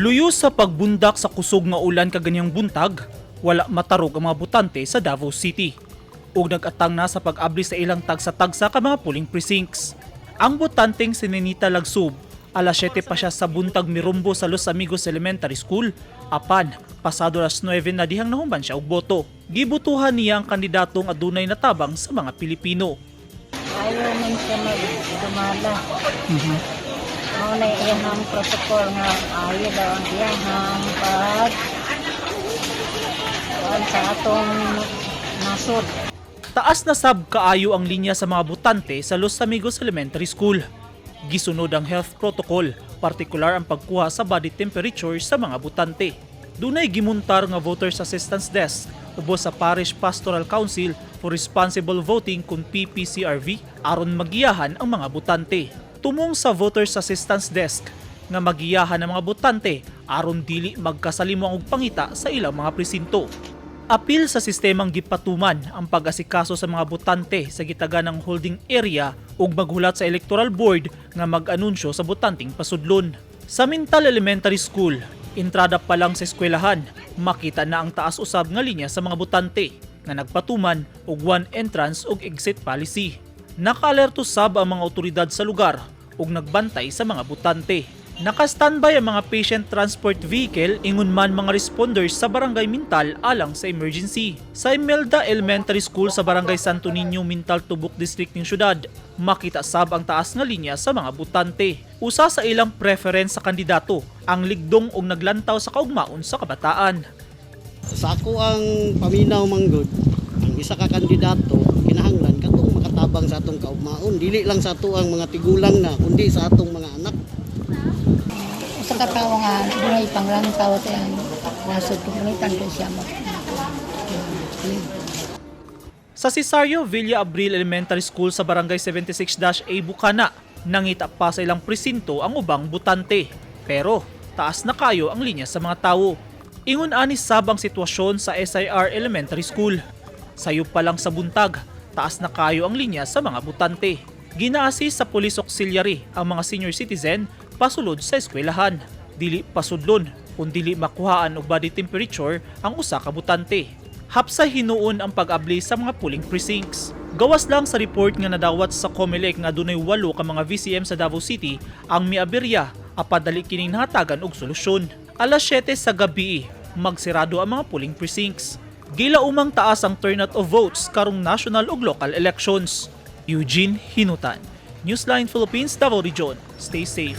Luyo sa pagbundak sa kusog nga ulan kaganyang buntag, wala matarog ang mga botante sa Davao City ug nag-atang na sa pag-abli sa ilang tagsa-tagsa ka mga polling precincts. Ang botanteng si Nenita Lagsub, alas 7 pa siya sa buntag mirumbo sa Los Amigos Elementary School, apan pasado alas 9 na dihang nahuman siya og boto. Gibotohan niya ang kandidatong adunay natabang sa mga Pilipino. Ayaw man siya magdumala. Mao na iyahang protocol nga ayaw daw ang iyahang pag kuan sa atong nasod. Taas na sab kaayo ang linya sa mga botante sa Los Amigos Elementary School. Gisunod ang health protocol, partikular ang pagkuha sa body temperature sa mga botante. Dunay gimuntar nga Voters Assistance Desk ubos sa Parish Pastoral Council for Responsible Voting kun PPCRV aron magiyahan ang mga botante. Tumong sa Voters Assistance Desk nga magiyahan ang mga botante aron dili magkasalimuang og pangita sa ilang mga presinto. Apil sa sistemang gipatuman ang pag-asikaso sa mga botante sa gitaganang holding area ug maghulat sa electoral board nga mag-anunsyo sa botanteng pasudlon. Sa Mintal Elementary School, entrada pa lang sa eskwelahan, makita na ang taas usab nga linya sa mga botante nga nagpatuman og one entrance ug exit policy. Nakaalerto sab ang mga otoridad sa lugar ug nagbantay sa mga botante. Naka-standby ang mga patient transport vehicle ingon man mga responders sa Barangay Mintal alang sa emergency. Sa Imelda Elementary School sa Barangay Santo Niño, Mintal, Tubuk District ning syudad, makita sab ang taas nga linya sa mga botante. Usa sa ilang preference sa kandidato ang ligdong og naglantaw sa kaugmaon sa kabataan. Sa ako ang paminaw manggod, ang isa ka kandidato kinahanglan katong makatabang sa atong kaugmaon, dili lang sa ato ang mga tigulang na kundi sa atong mga anak. Usa ka tawo nga dunay panglantaw sa iyang nasod, panglantaw ko siya mo. Sa Cesario Villa Abril Elementary School sa Barangay 76-A Bukana, nangita pa sa ilang presinto ang ubang botante. Pero taas na kayo ang linya sa mga tawo. Ingon ani sab ang sitwasyon sa SIR Elementary School. Sayo pa lang sa buntag, taas na kayo ang linya sa mga botante. Gina-assist sa police auxiliary ang mga senior citizen pasulod sa eskwelahan. Dili pasudlon kung dili makuhaan og body temperature ang usa ka botante. Hapsa hinuon ang pag-abli sa mga polling precincts. Gawas lang sa report nga nadawat sa COMELEC nga dunay walo ka mga VCM sa Davao City ang miaberya apan dali kining nahatagan og solusyon. Alas 7 sa gabi, magsirado ang mga polling precincts. Gilaumang taas ang turnout of votes karong national ug local elections. Eugene Hinutan, Newsline Philippines, Davao Region. Stay safe.